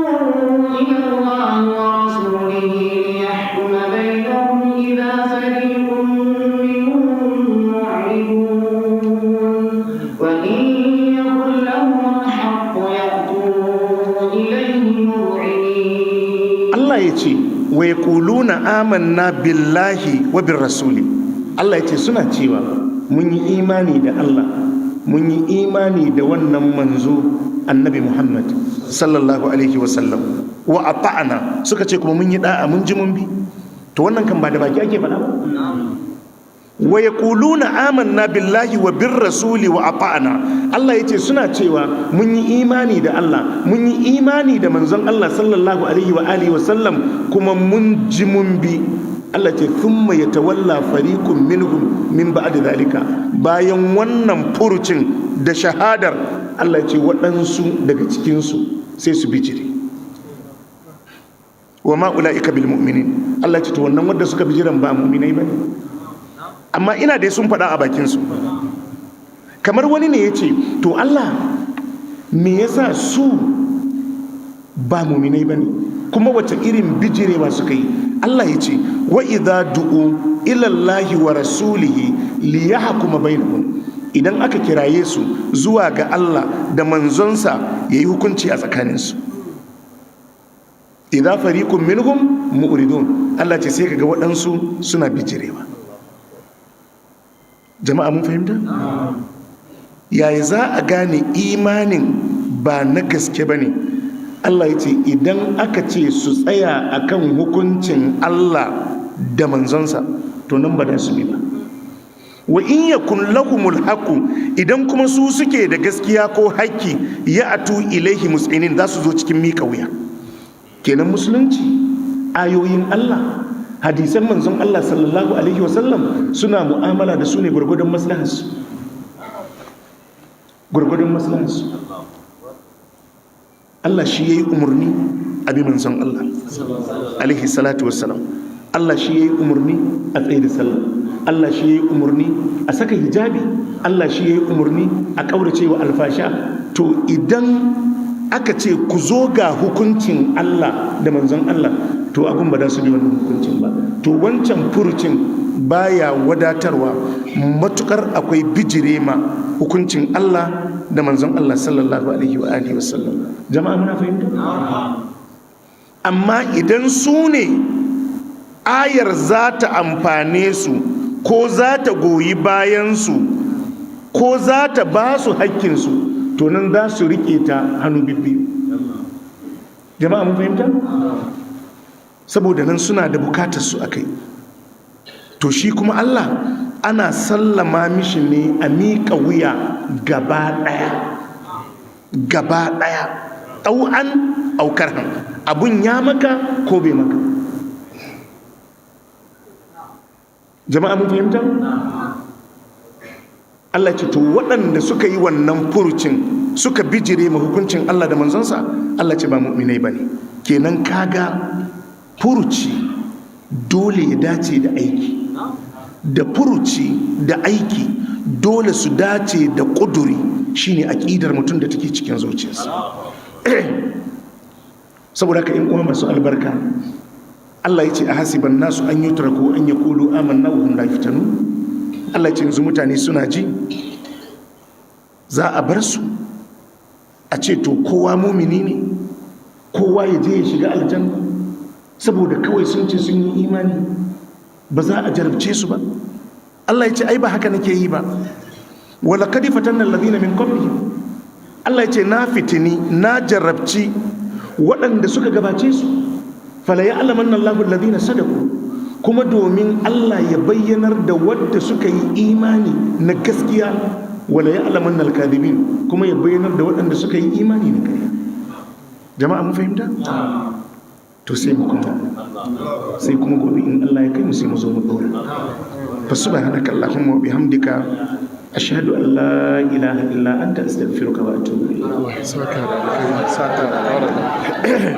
دعوا إلى الله ورسوله ليحكم بينهم إذا فريق منهم معرضون وإن يكن لهم الحق يأتوا إليه مذعنين. Allah ya ce Wa yaquluna amanna billahi wa bir rasuli. Allah ya ce suna cewa mun yi imani da Allah, mun yi imani da wannan manzo Annabi Muhammad sallallahu alaihi wasallam, wa ata'na, suka ce kuma mun yi da'a, mun ji mun bi. To wannan kan ba da baki ake faɗa ba. Wa yaquluna amanna billahi wa bir rasuli wa ata'na. Allah yace suna cewa mun yi imani da Allah, mun yi imani da manzon Allah sallallahu alaihi wa alihi wa sallam, kuma mun ji mun bi. Allah ce thumma yatawalla fariqun minhum min ba'di dhalika. Bayan wannan furucin da shahadar, Allah ce waɗansu daga cikin su sai su bijire. Wa ma ulaika bil mu'minin. Allah ce to wannan wanda suka bijiran ba mu'minai bane. Amma ina dai sun faɗa a bakinsu. Kamar wani ne ya ce, to Allah, me yasa su ba muminai ba ne, kuma wace irin bijirewa suka yi? Allah ya ce wa idza du'u ilallahi wa rasulihi liyahkuma bainahum, idan aka kiraye su zuwa ga Allah da manzonsa yayi hukunci a tsakaninsu, idza fariqun minhum mu'ridun, Allah ce sai kaga waɗansu suna bijirewa. Jama'a mun fahimta? Yaya za a gane imanin ba na gaske ba ne? Allah ya ce idan aka ce su tsaya akan hukuncin Allah da manzonsa, to nan ba da su bi ba. Wa in yakun lahumul haqu, idan kuma su suke da gaskiya ko haƙƙi, ya atu ilaihi mus'inin, za su zo cikin mika wuya. Kenan musulunci, ayoyin Allah, hadisan manzon Allah sallallahu alaihi wasallam, suna mu'amala da su ne gwargwadon maslahansu, gwargwadon maslahansu. Allah shi yayi umarni a bi manzon Allah alaihi salatu wassalam. Allah shi yayi umarni a tsaye da sallah. Allah shi yayi umarni a saka hijabi. Allah shi yayi umarni a kaurace wa alfasha. To idan aka ce ku zo ga hukuncin Allah da manzon Allah, to abun ba za su bi wannan hukuncin ba. To wancan furucin baya wadatarwa matukar akwai bijire ma hukuncin Allah da manzon Allah sallallahu alaihi wa alihi wasallam. Jama'a muna fahimta? Amma idan su ne ayar za ta amfane su, ko za ta goyi bayansu, ko za ta ba su hakkinsu, to nan za su riƙe ta hannu bibbiyu. Jama'a mun fahimta? Saboda nan suna da bukatar su akai. To shi kuma Allah ana sallama mishi ne a miƙa wuya gaba ɗaya, gaba ɗaya, ɗau'an aukar abun ya maka ko bai maka. Jama'a mun fahimta? Allah ce to waɗanda suka yi wannan furucin suka bijire ma hukuncin Allah da manzonsa, Allah ce ba mu'minai bane. Kenan kaga furuci dole ya dace da aiki, da furuci da aiki dole su dace da ƙuduri, shine aƙidar mutum da take cikin zuciyarsa. Saboda haka in uwa masu albarka, Allah ya ce a hasiban nasu an yutraku an yaqulu amanna wa hum la yuftanun. Allah ya ce yanzu mutane suna ji za a bar su a ce to kowa mumini ne, kowa ya je ya shiga aljanna saboda kawai sun ce sun yi imani, ba za a jarabce su ba. Allah ya ce ai ba haka nake yi ba. Wala qad fatanna alladhina min qablihim. Allah ya ce na fitini, na jarabci waɗanda suka gabace su. Fala ya'lamanna Allahu alladhina sadaku, kuma domin Allah ya bayyanar da wadda suka yi imani na gaskiya, wala ya'lamanna al-kadhibin, kuma ya bayyanar da waɗanda suka yi imani na ƙarya. Jama'a mun fahimta? To sai mu kuma sai kuma gobe in Allah ya kai mu sai mu zo mu dora. Fa subhanaka allahumma wa bihamdika, ashhadu an la ilaha illa anta, astaghfiruka wa atubu ilayk. Saka da alkhairi, saka da alkhairi.